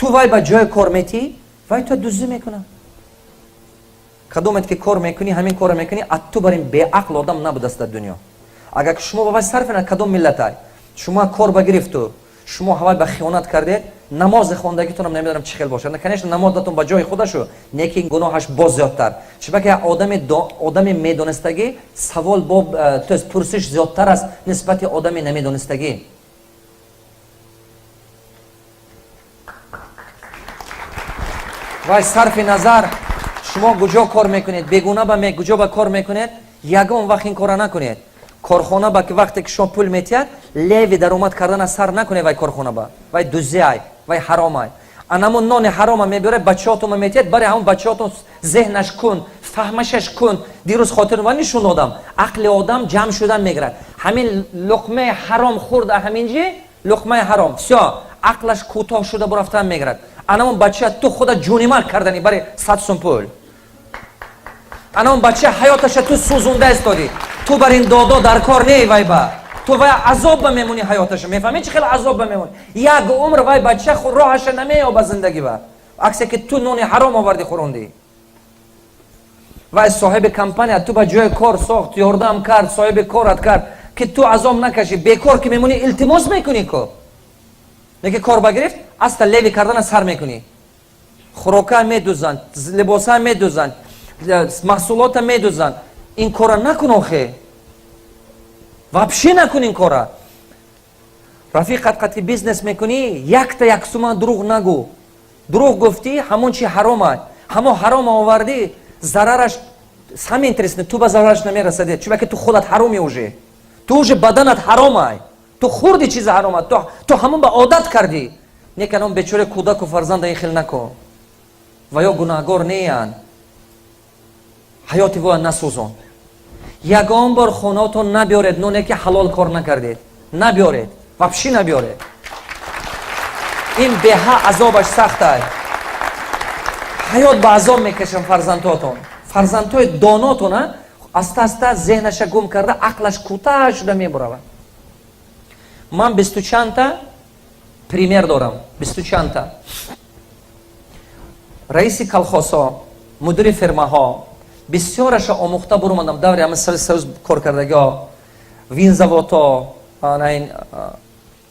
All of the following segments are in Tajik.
Ту вай ба ҷои кор метӣ, вай ту дуздӣ мекунад. Кадомет ки кор мекунӣ, ҳамин корро мекунӣ, аз ту бар ин беақл одам набудааст дар дунё. Агар ки шумо ба вай сарфи на кадом миллатай, шумо кор ба гирифту шумо ҳавай ба хиёнат кардед, намози хондагитонам намедонам чӣ хел бошад. Конечно, намозатон ба ҷои худашу, лекин гуноҳаш боз зиёдтар. Чунки одами медонистагӣ савол бо, то есть пурсиш зиёдтар аст нисбати одами намедонистагӣ. Вай сарфи назар шумо куҷо кор мекунед, бегуна ба куҷо ба кор мекунед, ягон вақт ин кора накунед. Корхона ба ки вақте ки шумо пул метиҳад, левый даромад кардана сар накунед. Вай корхона ба вай дуздиай, вай ҳаромай. Анамон нони ҳарома мебиёред, бачаҳотонма метиҳед, бари ҳамон бачаҳотон зеҳнаш кун, фаҳмашаш кун. Дирӯз хотир ва нишон додам, ақли одам ҷамъ шудан мегирад. Ҳамин луқмаи ҳаром хӯрда, ҳамин ҷи луқмаи ҳаром, всё, ақлаш кӯтоҳ шуда бурафтан мегирад. Анамон бача ту худа ҷонимарг кардани бари 100 сум пул. Анамон бача ҳаёташа ту сӯзонда истодӣ. Ту бар ин додо дар кор не, вай ба ту вай азоб ба мемонӣ ҳаёташа. Мефаҳмӣ, чӣ хел азоб ба мемонӣ? Як умр вай бача роҳаша намеёба зиндагӣ ба аксе ки ту нони ҳаром овардӣ, хӯрондӣ. Вай соҳиби компания ту ба ҷои кор сохт, ёрдам кард, соҳиби корат кард, ки ту азоб накашӣ. Бекор ки мемонӣ, илтимос мекунӣ ко. Лекин кор ба гирифт, аста левый кардана сар мекунӣ. Хӯрока медузанд, либоса медузанд, маҳсулота медузанд. Ин кора накун охе, вообще накун ин кора. Рафиқат қати бизнес мекунӣ, якта як сума дурӯғ нагӯ. Дурӯғ гуфтӣ, ҳамон чи ҳарома, ҳамон ҳарома овардӣ, зарараш, самое интересное, ту ба зарараш намерасади, чунки ту худат ҳароми уже, ту уже баданат ҳаромай, ту хурди чизи ҳарома, ту ҳамон ба одат кардӣ. Некан он бечора кӯдаку фарзанда ин хел накун ва ё гунаҳгор неянд, ҳаёти воя насӯзон. Ягон бор хонаотон набиёред ноне ки ҳалол кор накардед. Набиёред, вообще набиёред. Ин беҳа азобаш сахтай, ҳаёт ба азоб мекашам фарзандҳотон. Фарзандҳои донотона аста аста зеҳнаша гум карда, ақлаш кӯтаҳ шуда мебуравад. Ман бисту чандта пример дорам, бисту чандта раиси колхозҳо, мудири фирмаҳо, бисёраша омӯхта бурумадам. Даври ҳама Советский Союз кор кардагиҳо, винзаводҳо,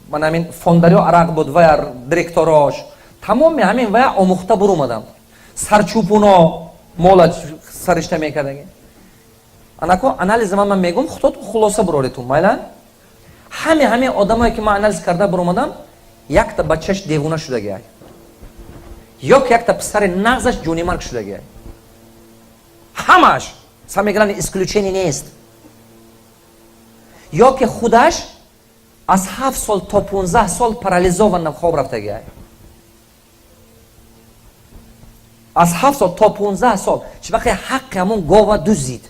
ман ҳамин Фондариё арақ буд, вая директорош, тамоми ҳамин вая омӯхта бурумадам. Сарчӯпуно, мола саришта мекардаги. Анако анализи ман мегум, худотон хулоса буроритун, майла. Ҳаме одамое ки ман анализ карда буромадам, якта бачаш девона шудагиай ё ки якта писари нағзаш ҷонимарг шудагиай. Ҳамаш, самое главное, исключение нест. Ё ки худаш аз 7 сол то 15 сол парализован, хоб рафтагиай аз 7 сол то 15 сол. Чи вақте ҳаққи ҳамон гова дузид,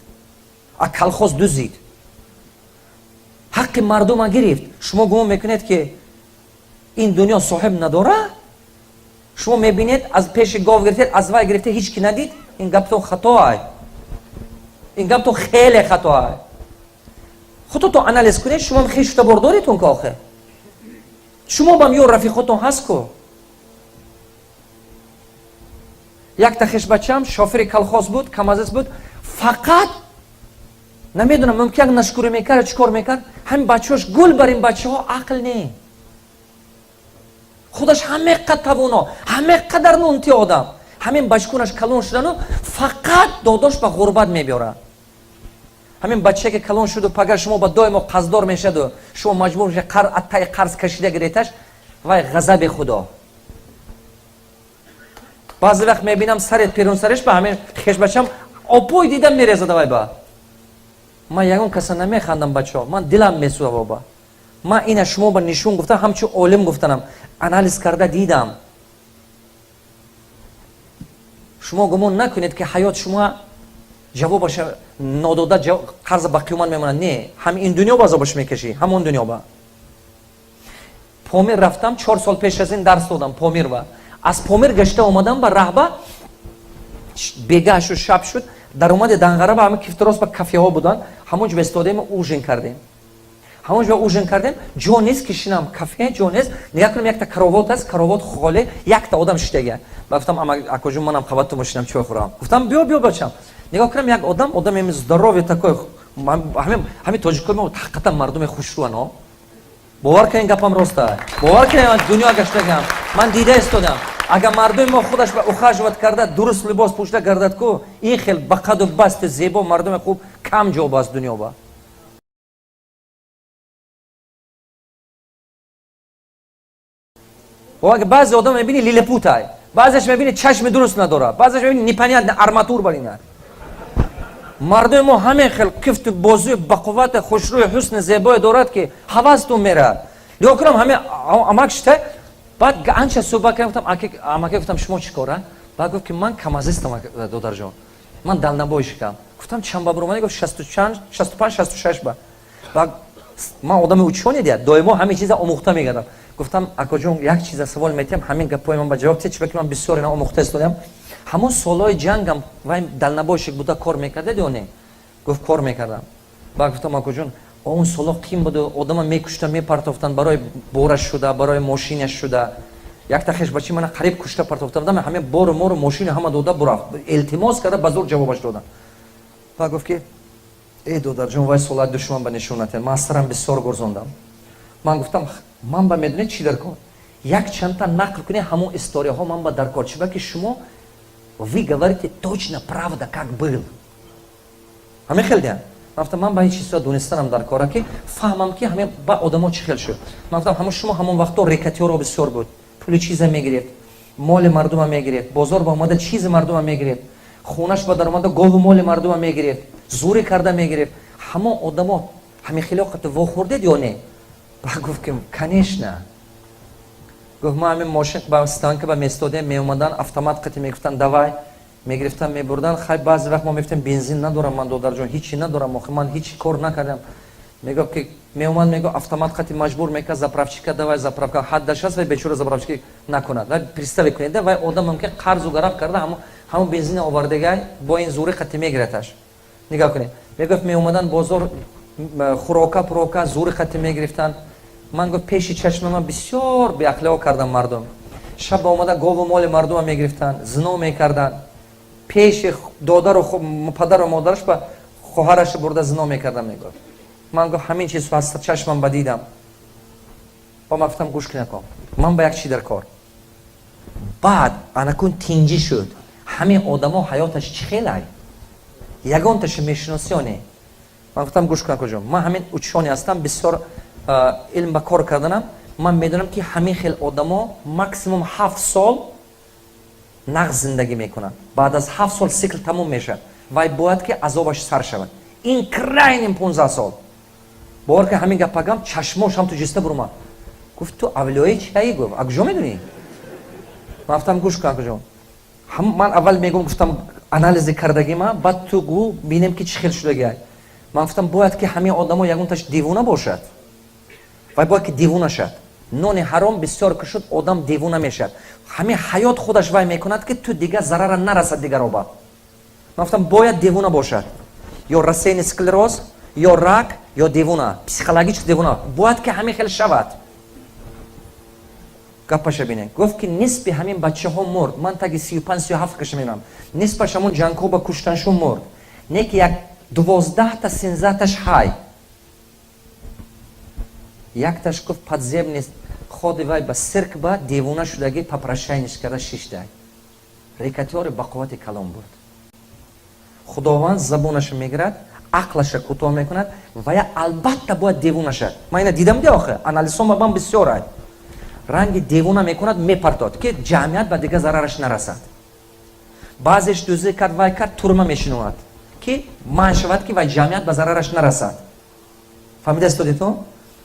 а колхоз дузид, ҳаққи мардума гирифт. Шумо гумон мекунед, ки ин дунё соҳиб надора? Шумо мебинед, аз пеши гов гирифтед, аз вай гирифте, ҳеҷ ки надид. Ин гаптон хатоай, ин гаптон хеле хатоай. Худтон анализ кунед. Шумом хешу бордоритон ка охе, шумо бам ё рафиқотон ҳаст ку. Якта хешбачам шофери колхоз буд, камазист буд. Фақат намедонам, мумкин як нашкурӣ мекард, чӣ кор мекард. Ҳамин бачаҳош гул бар ин бачаҳо ақл не. Худаш ҳамеқад тавоно, ҳамеқадар нунти одам. Ҳамин бачкунаш калон шудану фақат додош ба ғурбат мебиёрад. Ҳамин бачае ки калон шуду, пагар шумо ба доимо қаздор мешаду, шумо маҷбур мешед таи қарз кашида гиреташ, вай ғазаби Худо. Баъзе вақт мебинам, сарет перунсареш ба ҳамин хешбачам опой дидам, мерезада вай ба ман. Ягон каса намехандам, бачаҳо, ман дилам месӯзад. Боба, ман ина шумо ба нишон гуфтам, ҳамчун олим гуфтанам, анализ карда дидам. Шумо гумон накунед, ки ҳаёт шумо ҷавобаша нодода, қарза ба қиёмат мемонад. Не, ҳам ин дунё ба азобаш мекашӣ, ҳам он дунё ба. Помир рафтам 4 сол пеш аз ин, дарс додам Помир ба. Аз Помир гашта омадам, ба раҳба бегаҳ шуд, шаб шуд, даромади Данғара ба ҳама кифтирос ба кафеҳо буданд, ҳамон ҷо истодем, ужин кардем. Ҳамон ҷо ужин кардем. Ҷо нест ки шинам, кафе ҷо нест. Нигоҳ кунам, якта каровот аст, каровот холе, якта одам шиштага. Ба гуфтам: «Акоҷон, манам қабатту мошинам, чой хӯрам». Гуфтам: «Биё, биё, бачам». Нигоҳ кунам, як одам, одами здоровый такой. Ҳамин тоҷикои мо ҳақиқатан мардуми хушрӯан. Бовар кунед, гапам роста. Бовар кунед, ман дунё гаштагам, ман дида истодам. Агар мардуми мо худаш ба ухаживать карда, дуруст либос пӯшида гардад ку, ин хел ба қаду басти зебо мардуми хуб кам ҷо баст дунё ба. Баъзе одам мебини, лилипутай, баъзеш мебини, чашми дуруст надорад, баъзеш мебини, непонятно, арматур бар ина. Мардуми мо ҳамин хел кифту бозуи бақуввати, хушрӯи, ҳусни зебое дорад, ки ҳавастун мерад. Нигоҳ кунам, ҳамин амак шита. Баъд анча суҳбат кардам. Гуфтам: «Амаке», гуфтам, «шумо чӣ кора?» Баъд гуфт, ки «Ман камазистам, додарҷон, ман дальнобойщик ам». Гуфтам: «Чанд ба буромадӣ?» Гуфт: «Шасту чанд, 65, 66 ба». Баъд ман одами учёный дия, доимо ҳамин чиза омӯхта мегардам. Гуфтам: «Акоҷон, як чиза савол метиҳам, ҳамин гапҳои ман ба ҷавоб тиҳ, чиба ки ман бисёр ина омӯхта истодам. Ҳамон солҳои ҷангам вай дальнобойщик буда кор мекардед ё не?» Гуфт: «Кор мекардам». Баъд гуфтам: «Акоҷон, он солҳо қим буду, одама мекушта мепартофтанд барои бораш шуда, барои мошинаш шуда. Якта хешбачи мана қариб кушта партофта будам, ҳаме бору мору мошини ҳама дода бурафт, илтимос карда, ба зур ҷавобаш додам». Баъд гуфт, ки «Эй, додарҷон, вай солҳои душман ба нишон натиҳад, ман аз сарам бисёр гурзондам». Ман гуфтам: «Ман ба медонед чӣ дар кор? Як чандта нақл кунед ҳамон историяҳо, ман ба дар кор, чиба ки шумо, вы говорите точно правда, как был». Ҳамин хел диям. Ман гуфтам: «Ман ба ин чизҳо донистанам дар кора, ки фаҳмам, ки ҳамин ба одамо чӣ хел шуд». Ман гуфтам: «Ҳамон шумо ҳамон вақто рэкетир ро бисёр буд, пули чиза мегирифт, моли мардума мегирифт, бозор ба омада чизи мардума мегирифт, хонаш ба даромада гову моли мардума мегирифт, зӯрӣ карда мегирифт. Ҳамон одамо ҳамин хелоқата вохӯрдед ё не?» Ба гуфт, ки «Конечно». Гуфт: «Ма ҳамин мошин ба стоянка ба местодем, меомадан, автомат қати мегуфтан: "Давай", мегирифтан, мебурдан. Хай, баъзе вақт мо мегуфтем: "Бензин надорам ман, додарҷон, ҳичи надорам, охи ман ҳичи кор накардам". Мегуфт, ки меомад, мегу, автомат қати маҷбур мекард: "Заправщика давай, заправка". Ҳаддаш аст, вай бечора заправщики накунад. Вай, представить кунед, вай одам мумкин қарзу гараб карда, ҳамон бензина овардагай, бо ин зӯри қати мегираташ. Нигоҳ кунед, мегуфт, меомадан бозор, хӯрока пурока зӯри қати мегирифтанд. Ман, гуфт, пеши чашми ман бисёр беақлиҳо кардам. Мардум шаб омада гову моли мардума мегирифтанд, зино мекарданд пеши додару падару модараш, ба хоҳараша бурда зино мекардам». Мегуфт, ман, гуфт, ҳамин чиз аз чашмам ба дидам. Ба ман гуфтам: «Гӯш кунакон, ман ба як чи дар кор». Баъд анакун тинҷӣ шуд. Ҳамин одамо ҳаёташ чӣ хелай, ягонташа мешиносӣ ё не? Ман гуфтам: «Гӯш кун, акоҷон, ман ҳамин учёный ҳастам, бисёр илм ба кор карданам. Ман медонам, ки ҳамин хел одамо максимум 7 сол нағз зиндагӣ мекунанд. Баъд аз 7 сол цикл тамом мешавад, вай бояд ки азобаш сар шавад, ин крайним 15 сол». Бовар ки, ҳамин гапагам, чашмош ҳам ту ҷиста бурумад. Гуфт: «Ту авлиёи чиаи?» Гуфт: «А куҷо медонӣ?» Ман гуфтам: «Гӯш кун, акоҷон, ман аввал мегӯм, гуфтам, анализи кардагима, баъд ту гӯ, бинем, ки чӣ хел шудагиай». Ман гуфтам: «Бояд ки ҳамин одамо ягонташ девона бошад, вай бояд ки девона шад. Нони ҳаром бисёр ки шуд, одам девона мешавад. Ҳамин ҳаёт худаш вай мекунад, ки ту дигар зарара нарасад дигароба». Ман гуфтам: «Бояд девона бошад, ё рассеянный склероз, ё рак, ё девона, психологически девона бояд ки ҳамин хел шавад». Гапаша бинед. Гуфт, ки нисби ҳамин бачаҳо мурд. Ман таги 35, 37 каша мерам, нисбаш ҳамон ҷангҳо ба куштаншу мурд, не ки як 12-та, 13-таш ҳай. Якташ, гуфт, подземный ходи вай ба цирк ба девона шудагӣ, попрошайничать карда шиштай, рэкетир и бақуввати калон буд. Худованд забонаша мегирад, ақлаша кӯтоҳ мекунад, вая албатта бояд девона шад. Ман ина дидам ди, охи анализҳо ман бисёр ай. Ранги девона мекунад, мепартод, ки ҷамъият ба дигар зарараш нарасад. Баъзеш дузӣ кард, вай кард, турма мешинонад, ки манъ шавад, ки вай ҷамъият ба зарараш нарасад. Фаҳмида истодитон?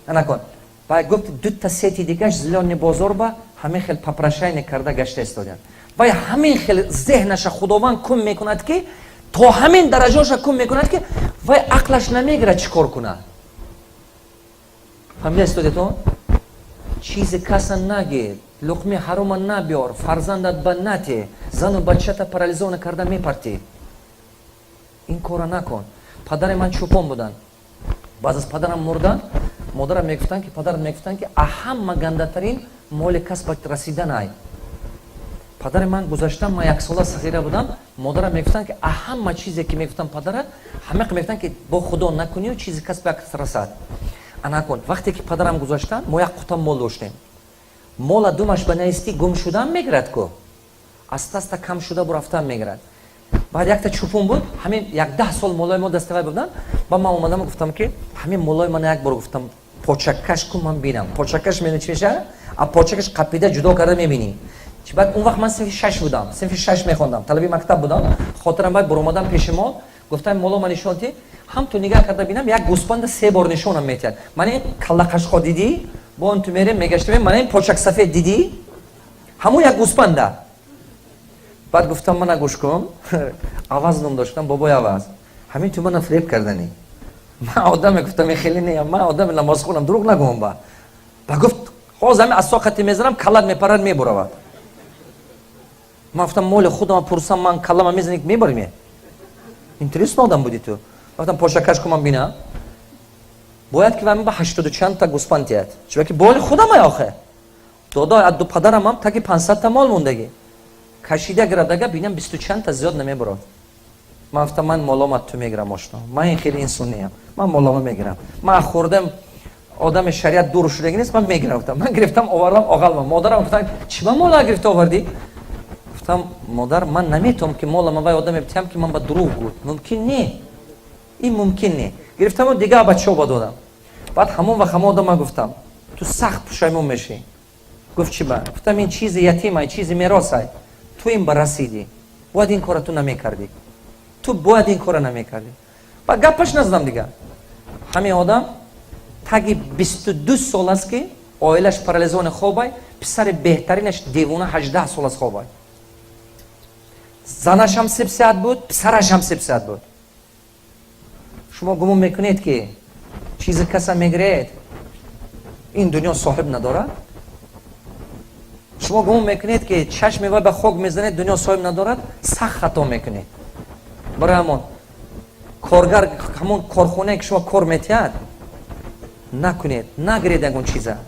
Анакон вай гуфт, дута сети дигаш зелёный бозор ба ҳамин хел попрошайничать карда гашта истодианд. Вай ҳамин хел зеҳнаша Худованд кун мекунад, ки то ҳамин дараҷаоша кун мекунад, ки вай ақлаш намегирад, чӣ кор кунад. Фаҳмида истодитон? Чизи каса нагир, луқми ҳарома набиёр, фарзандат ба нате, зану бачата парализована карда мепартӣ. Ин кора накун. Падари ман чӯпон буданд. Баъд аз падарам мурдан, Модарам мегуфтанд, ки падарам мегуфтанд, ки аҳамма гандатарин моли кас ба расидан ай. Падари ман гузаштан, ман яксола сағира будам. Модарам мегуфтанд, ки аҳамма чизе ки мегуфтам, падарат ҳамақа мегуфтанд, ки бо Худо накунию чизи кас ба расад. Анакун, вақте ки падарам гузаштан, мо як қутам мол доштем. Мола думаш ба наистӣ гум шудан мегирад ку, аста аста кам шуда бурафтан мегирад. Баъд якта чӯпун буд, ҳамин як 10 сол молои мо даставай буданд. Ба ман омадам, гуфтам, ки ҳамин молои мана як бор, гуфтам, почаккаш кун, ман бинам. Почаккаш мени чи мешава? А почакаш қапида ҷудо карда мебинӣ. Баъд он вақт ман синфи шаш будам, синфи шаш мехондам, талаби мактаб будам. Хотирам баъд буромадам пеши мол, гуфтам: «Моло ма нишон ти». Ҳам ту нигаҳ карда бинам, як гӯспанда се бор нишонам метиҳад. Мана ин каллақашқо дидӣ? Бо он ту мерем, мегаштем. Мана ин почак сафед дидӣ? Ҳамон як гӯспанда. Баъд гуфтам: «Мана, гӯш кун». Аваз ном доштам, бобои Аваз. Ҳамин ту мана фиреб карданӣ. Ман одаме, гуфтам, хеле неям, ман одами намозхонам, дурӯғ нагӯм. Ба гуфт: «Ҳозир ҳамин асоқати мезанам, каллат мепарад, мебуравад». Ман гуфтам: «Моли худама пурсам, ман каллама мезани, мебарӣ? Интересно одам буди ту». Гуфтам: «Пошакаш кун, ман бинам». Бояд ки вай ба ҳаштоду чандта гӯспанд тиҳад, чунки боли худамай охе, додо аз ду падарамам таки 500-та мол мондагӣ. Кашида гирадага бинам, бисту чандта зиёд намебурад. Ман гуфтам: «Ман молома ту мегирам, ошно, ман ин хеле инсон неям, ман молома мегирам, ман хӯрдам, одами шариат дур шудаги нест, ман мегирам». Гуфтам, ман гирифтам, овардам оғалма. Модарам гуфтам: «Чӣ ба мола гирифта овардӣ?» Гуфтам: «Модар, ман наметавонам, ки молама вай одаме битиҳам, ки ман ба дурӯғ гуфт. Мумкин не, ин мумкин не». Гирифтаму дигар бачаҳо ба додам. Баъд ҳамон вақт ҳамон одам ман гуфтам: «Ту сахт пушаймон мешӣ». Гуфт: «Чӣ ба?» Гуфтам: «Ин чизи ятимай, чизи меросай, ту ин ба расидӣ, бояд ин кора ту намекардӣ, ту бояд ин кора намекардӣ». Ба гапаш назадам дигар. Ҳамин одам таги 22 сол аст, ки оилаш парализони хобай, писари беҳтаринаш девона, 18 сол аст хобай. Занашам сибсиҳат буд, писарашам сибсиҳат буд. Шумо гумон мекунед, ки чизи каса мегиред, ин дунё соҳиб надорад? Шумо гумон мекунед, ки чашми вай ба хок мезанед, дунё соҳиб надорад? Сахт хато мекунед. Барои ҳамон коргар, ҳамон корхонае ки шумо кор метиҳад, накунед, нагиред ягон чиза.